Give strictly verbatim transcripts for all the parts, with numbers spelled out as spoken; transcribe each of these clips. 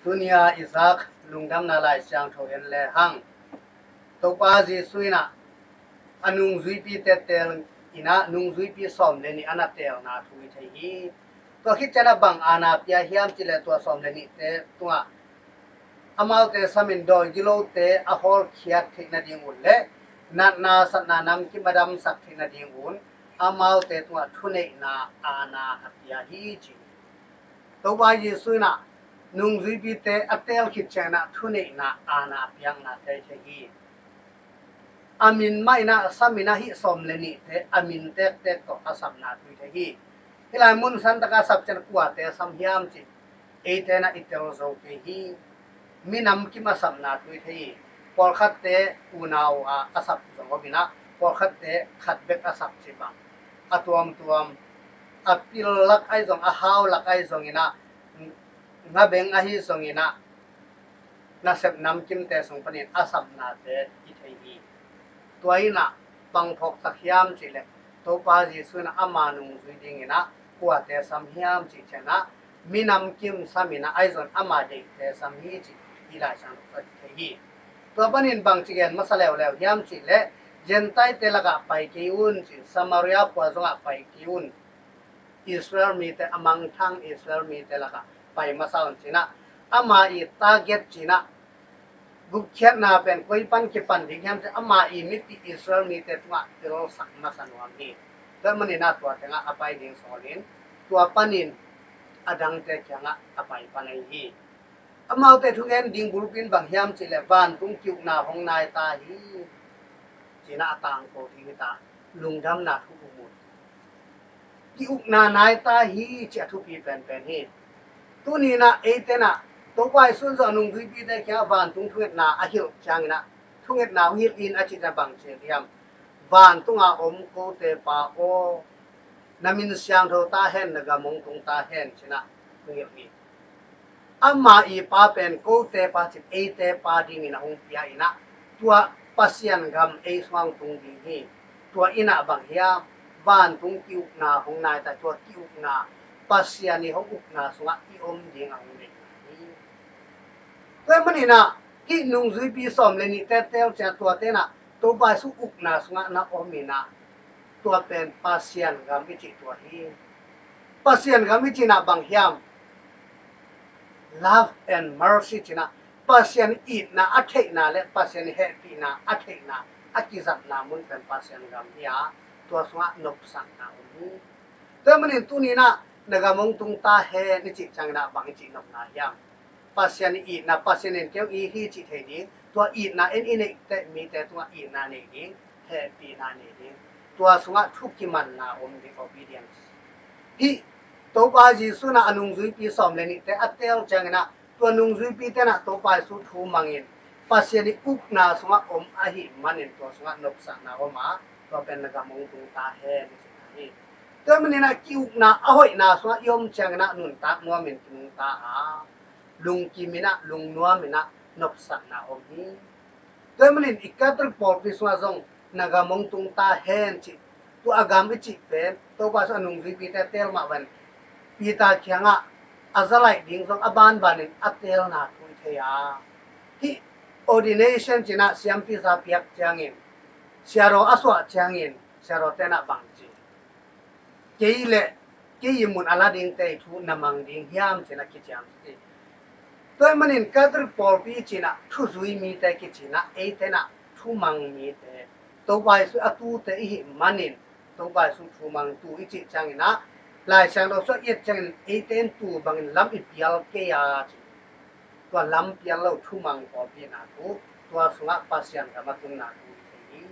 Tunia i zak lungdamna Lai Siangtho en le hang. Topa Jesu in ah a nungzuipite teel in ah nungzuipi sawm le nih a na teelna thu i thei hi. Tua khit ciangin ah bang aana pia hiam cih leh tua sawm le nihte tungah amaute samin dawi gilote a hawlkhiat theih nading un le natna satna namkim a damsak theih nading un amaute tungah thuneihna aana a pia hi ci. Topa Jesu in ah nungzuipite a teel khit ciangin ah thuneihna aana a piakna thei thei hi. A min mah in ah sam in ah hih sawm le nihte a min tektek tawh a sapna thu i thei hi. Hih lai mun santak a sap ciang kuate sam hiam cih eite in ah i tel zo kei hi. Minam kim a sapna thu i thei hi. Pawlkhatte unau a a sap zong om in ah pawlkhatte khat bek a sap cih bang a tuamtuam a pil lak ahi zong a hau lak ahi zongin ah ngabeng ahi zongin ah nasep namkimte sung panin a sapnate i thei hi. Tua in ah bang phawk tak hiam cih leh Topa Jesu in ah ama nungzui dingin ah kuate sam hiam cih ciangin ah minam kim sam in ah ahi zong ama deihte sam hi cih i Lai Siangtho i thei hi. Tua panin bang ci gen masa leuleu hiam cih leh Gentile-te lakah pai kei un ci, Samaria khua zongah pai kei un. Israel mite a mangthang Israel mite lakah pai masa un ci in ah ama i target ci in ah gupkhiatna pen koi pan kipan ding hiam cih ama i mipi Israel mite tungah pilsak masa nuam hi. Tua manin ah tua tengah a pai ding sawlin tua panin a dangte kiangah a pai pan ahi hi. Amaute thugen ding bulpi in bang hiam cih leh vantung ki-ukna hong nai ta hi ci in ah a tangko ding hi ta. Lungdamna thu um un. Ki-ukna nai ta hi ci a thupi penpen hi. Tuni in ah eite in ah Topa Jesu in zong a nungzuipite kiangah vantung thungetna a hilh ciangin ah thungetna hong hilh in a cih ciang bang ci hiam? Vantunga om kote Pa aw, na min siangtho ta hen, na gam hong tung ta hen ci in ah hong hilh hi. Ama i Pa pen kote Pa cin eite Pa dingin a hong pia in ah tua Pasian gam ei sungah hong tung ding hi. Tua in ah bang hiam? Vantung ki-ukna hong nai ta, tua ki-ukna Pasian i hong ukna sungah i om ding a hong deihna hi. Tua manin ah hih nungzuipi sawm le nihte teel ciang tuate in ah Topa Jesu ukna sungah na om in ah tua pen Pasian gam i cih tua hi. Pasian gam i cih in ah bang hiam? Love and mercy ci in ah Pasian itna a theihna le Pasian hehpihna a theihna a kizatna mun pen Pasian gam hi a, tua sungah nopsakna om hi. Tua manin tuni in ah na gam hong tung ta hen i cih ciangin ah bang i cih nopna hiam? Pasian i itna, Pasian in kei hong it hi cih thei ding, tua itna en i neih teh mite tungah itna nei ding, hehpihna nei ding, tua sungah thukimanna om ding, obedience. Hih Topa Jesu in ah a nungzuipi sawm le nihte a teel ciangin ah tua nungzuipite in ah Topa Jesu thu mangin Pasian i ukna sungah om ahih manin tua sungah nopsakna om a, tua pen na gam hong tung ta hen i cihna hi. Tua manin ah ki-ukna a hoihna sungah i om ciangin ah nuntak nuamin kinungta a, lungkim in ah lungnuam in ah nopsakna om hi. Tua manin i Catholic pawlpi sungah zong na gam hong tung ta hen cih, tua a gam i cih pen Topa Jesu a nungzuipite teel mah bangin Peter kiangah a za laih ding zong a banbanin a teelna thu i thei a. Hih ordination ci in ah siampi za piak ciangin, siadaw a suah ciangin siadawte in ah bang ci? Kei le kei i mun a la dingte i thu na mang ding hiam ci in ah kiciam hi. Tua manin Catholic pawlpi ci in ah thuzui mite kici in ah eite in ah thumang mite, Topa Jesu a tute i hih manin Topa Jesu thumang tu i cih ciangin ah Lai Siangtho sungah i et ciangin eite in tu bangin lam i pial kei a ci. Tua lam pial lo thumang pawlpi na thu, tua sungah Pasian gam a tunna thu i thei hi.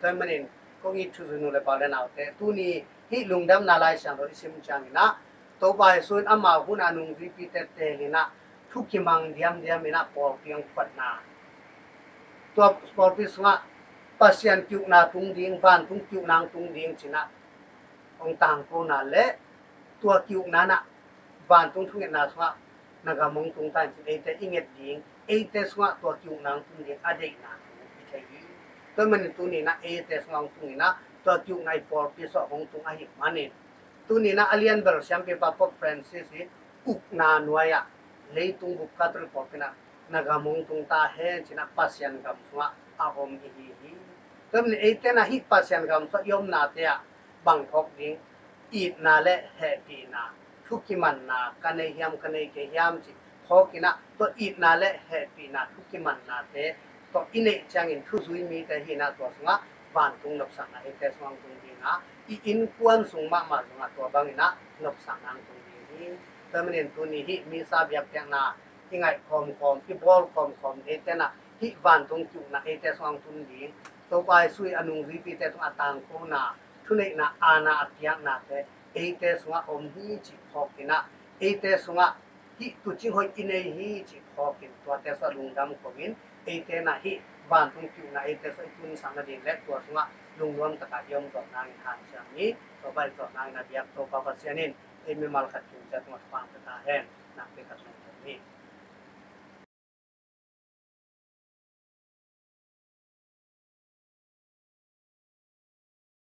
Tua manin kong it thuzui nu le pa le naute, tuni hih lungdamna Lai Siangtho i sim ciangin ah Topa Jesu in ama hun a nungzuipite teel in ah thukimang diamdiam in ah pawlpi hong phuatna, tua pawlpi sungah Pasian ki-ukna tung ding, vantung ki-ukna hong tung ding ci in ah hong tangkona le tua ki-ukna in ah vantung thungetna sungah na gam hong tung ta hen ci in eite i nget ding, eite sungah tua ki-ukna hong tung ding a deihna thu i thei hi. Tua manin tuni in ah eite sungah hong tung in ah tua ki-ukna i pawlpi sungah hong tung ahih manin tuni in ah a lianbel siampipa Pope Francis i ukna nuai-ah leitung bup khat ri pawlkhinah na gam hong tung ta hen cinah Pasian gam sungah a om i hi hi. Tua manin eite na hih Pasian gam sungah i omnate ah bang phawk ding? Itna le hehpihna, thukimanna ka nei hiam ka nei kei hiam cih phawkinah tua itna le hehpihna thukimanna te tawh i neih ciangin thuzui mite hinah tua sungah vantung nopsakna eite sungah tung dinga i innkuan sung mahmah zongah tua banginah nopsakna tung ding hi. Tua manin tuni hih misa biakpiakna i ngaih khawmkhawm i bawl khawmkhawm eite na hih vantung kiukna eite sungah tung ding, Topa Jesuh i a nungzuipite sungah a tangkona thuneihna aana a piaknate eite sungah om hi cih phawkinah eite sungah hih tuucing hoih i nei hi cih phawkin tuate sungah lungdam ko in eite na hih vantung kiukna eite sungah i tunsak nading le tua sungah lungnuam takah i om zawh nangin hanciam ni. Topa i zawh nangin a biak Topa Pasian in ei mimal khat kimciat tungah thupha pia ta hen. Nakpi khat